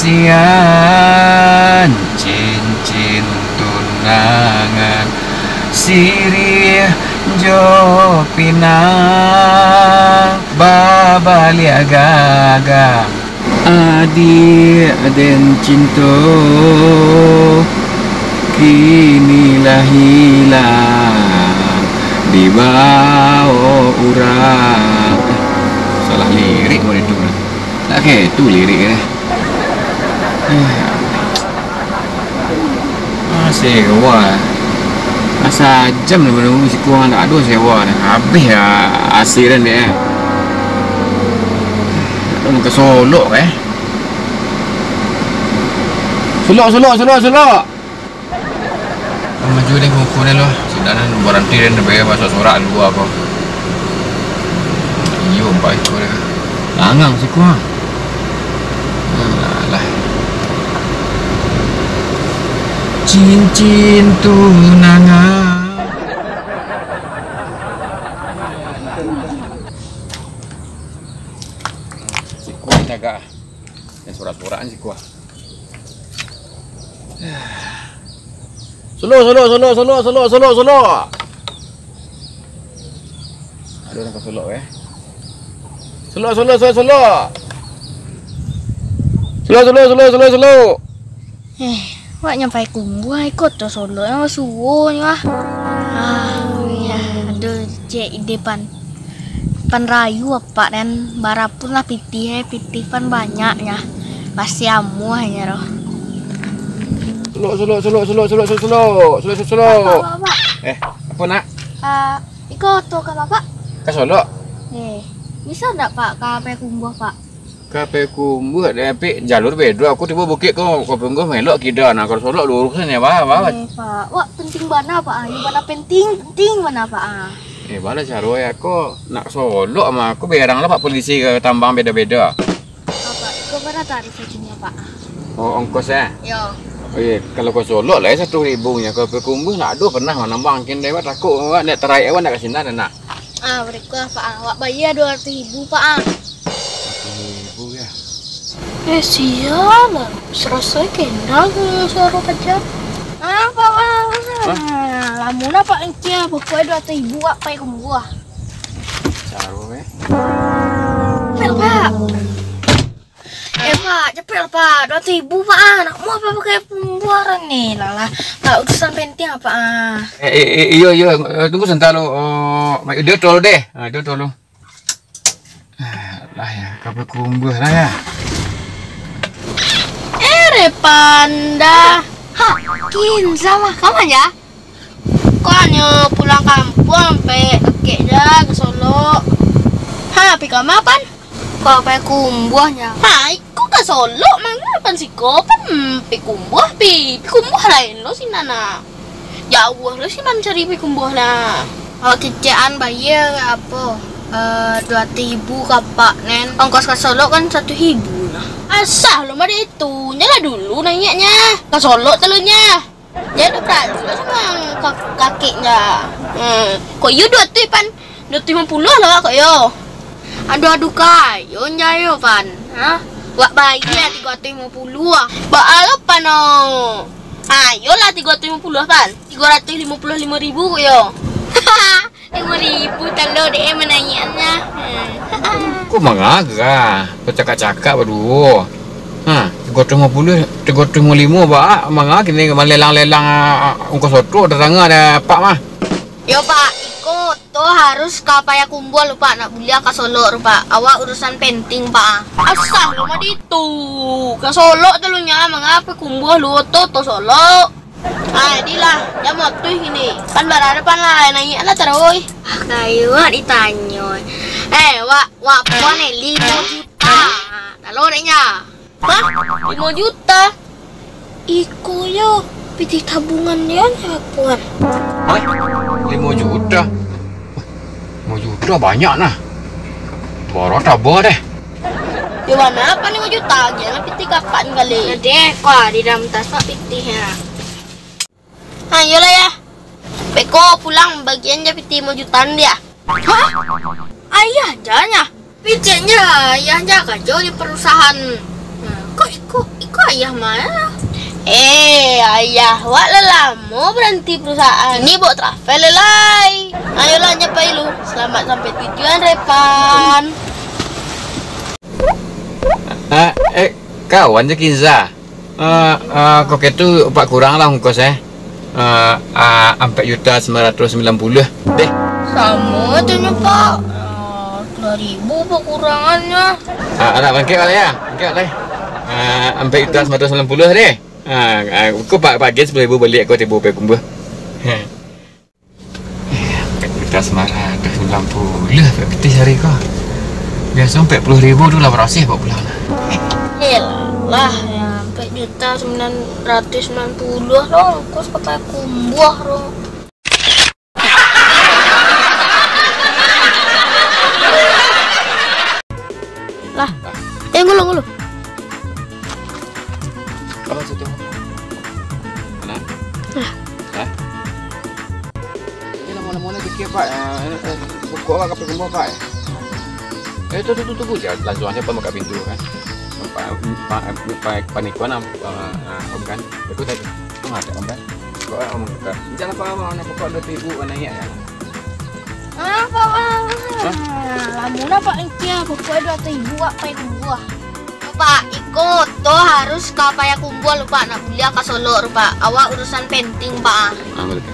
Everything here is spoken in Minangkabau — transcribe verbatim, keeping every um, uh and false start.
Sian cincin tunangan, siriah jo pinang, babaliak gagang. Adiak den cinto, kini lah hilang dibao urang. Eh, salah lirik mah itu. Tak ketu lirik eh. Eh. Ah, sewa. Asa jam ni menunggu si Kuang tak ada sewa ni. Habis ya asiran dia. Nak ke Solok eh. Solok, Solok, Solok, Solok. Maju deh, kuku ni lo. Sudah nan baranti dan bayar masuk sorak dua ko. Iyo, baik ko deh. Langang si Kuang. Alah. Cincin tunangan. Si Kuang tagak. Yang sorak-sorak ni si Kuang. Solo, solo, solo, solo, solo, solo, solo. Ada orang ka Solok eh. Solo, solo, solo, solo. Solo, solo, solo, solo, solo. Eh, wak nyampai kumbuah iko tu Solok yang suwo ni wah. Ah, ya, aduh, cek ide pan. Pan rayu apak dan barapun lah pitih eh, pitih pan banyaknya. Pasti amuahnyo roh. Solok, Solok, Solok, Solok, Solok, Solok, Solok, Solok, Solok, Solok. Pak, Pak, Pak. Eh, apa nak? Ah, iko tu ka Bapak? Ka Solok? Eh, bisa ndak Pak ka Payakumbuah Pak? Ka Payakumbuah, dapek jalur bedo. Aku tibo bukik ko, ka Payakumbuah melok kida. Nah, kalau Solok lurus sajo, bah, bah. Eh, Pak, wak penting bana, Pak. Ah, iyo bana penting, penting bana, Pak. Ah. Eh, bala caro ya ko nak Solok mah. Aku berang lah, Pak, polisi ka tambang beda-beda. Pak, iko bara tarif aja nyo, Pak. Oh, ongkos ya? Yo. Oh, iya, kalau ka Solok lah ya satu ribu nya. Kalau Payakumbuah nak ado pernah manambang kin dewat takut awak nak tarai awak nak ka sinan nak. Ah, barikuah, Pak. Ah, wak bayar dua ratus ribu, Pak. Ah. Dua ratus ribu ya. Eh, sialah. Sarasai kenal ke suaro paja. Ah, Pak, Pak. Hah? Ah, lamo lah, Pak, engkia. Pokoknyo dua ratus ribu, Pak, Payakumbuah. Caro, eh. Pak, Pak. Eh, Pak, cepet lah, Pak. Dua ratus ribu, Pak, ah. Nak mau apa pakai pembuaran ni? Lah, lah. Pak, urusan penting apa, ah? Eh, eh, eh, iyo, iyo. Eh, tunggu sebentar lu. Oh, dia dulu deh. Ah, dia dulu. Ah, lah ya, ka Payakumbuah lah ya. Eh, Repanda. Ha, Kinza mah. Kama ya? Ko hanyo pulang kampuang, Pek. Dakek ja ka Solok. Ha, pi kama, Pan? Ka Payakumbuah nyo. Ha, iko ka Solok, manga Pan siko, Pan? Pi Kumbuah, pi. Pi Kumbuah lain lo sinan, nah. Jauah lo sinan cari Payakumbuah, nah. Awak kecekan bayar apo? Eh, dua ratus ribu ka Pak Nen. Ongkos ka Solok kan satu ribu, nah. Asa lo mah ditu. Nyo lah dulu naiaknyo. Ka Solok talunyo. Jadi, berarti lah sama ka-, kakek nyo. Hmm. Kok iyo dua ratus, Pan? Dua ratus limo puluah lah, kok iyo. Aduh, aduh, kayo nyo yo, Pan. Ha? Wak bayar tigo ratus limo puluah. Baa lo, Pan, oh. Ayolah, tigo ratus limo puluah, Pan. Tigo ratus limo puluah limo ribu, kok iyo. Limo ribu talo dek manaiaknyo. Hmm. Kok mangarah? Bacakak-cakak baduo. Ha, tigo ratus limo puluah, tigo ratus limo puluah, Pak. Mangarah kini malelang-lelang, ah, ongkos oto, datang ada Pak mah. Yo, Pak, iko oto harus ka Payakumbuah lo, Pak, nak buliah ka Solok lo, Pak. Awak urusan penting, Pak. Asa lo mah ditu. Ka Solok talunyo, mangarah Payakumbuah lo, oto, oto Solok. Ah, jadilah, jam waktu kini. Pan baradapan lah, naiak lah taruih. Ah, kayo wak ditanyo. Eh, wak, wak puan eh, limo juta. Talo deknyo. Hah? Limo juta? Iko yo, pitih tabungan nyo nyo, puan. Hah? Limo juta? Limo juta banyak nah. Boro tabah deh. Di mana apa limo juta? Agiah lah pitih kapan kali. Nanti eh, kau di dalam tas pak pitih ya. Ha, iyolah ya. Beko pulang bagian ja pitih limo jutaan dia. Hah? Ayah ja nya? Piceknya ayah ja karajo di perusahaan. Nah, Kok iko, iko ayah mah? Eh, ayah wak lah lamo baranti perusahaan. Ini bawa travel lai. Ayolah, nyo pai lu. Selamat sampai tujuan, Repan. Ah, eh, kawan je Kinza. Ah, ah, kok itu pak kurang lah ongkos, eh. Ah, ah, ampek juta sembilan ratus sembilan puluh deh. Samo tu nyo, Pak. Ah, dua ribu pakurangannyo. Ah, anak bangkit balik ya. Bangkit balik. Ah, ampek juta sembilan ratus sembilan puluh deh. Ah, ah, ko pak, pak gen sepuluh ribu balik ko tibo pe kumbuah. Ampek juta sembilan ratus sembilan puluh, ampek pitih sehari ko. Biaso ampek puluh ribu tu lah barasih buat pulang lah. Elah, ya, ampek juta sembilan ratus sembilan puluh lo, ongkos ka Payakumbuah lo. Lah, eh, ngulu, ngulu. Kalau situ. Mana? Nah. Hah? Ini lamo-lamo ni pikia, Pak. Ah, eh, eh, pokok awak ka Payakumbuah, Pak, eh. Eh, tu, tu, tu, tu, tu. Jan, langsuang aja, Pak, buka pintu, kan. Pak, Pak, Pak, Pak Niko, nah, ah, ah, Om, kan. Ikut aja. Om, ada, Om, kan. Kok, ah, Om, buka. Jangan, Pak, Om, nak pokok dua ribu, mana ya, ya? Ah, Pak, ah. Hah? Lamo lah, Pak, ikia. Pokok dua ribu, Pak, Payakumbuah. Pak, iko oto harus ka Payakumbuah lu, Pak, nak buliah ka Solok tu, Pak. Awak urusan penting, Pak. Ah, boleh.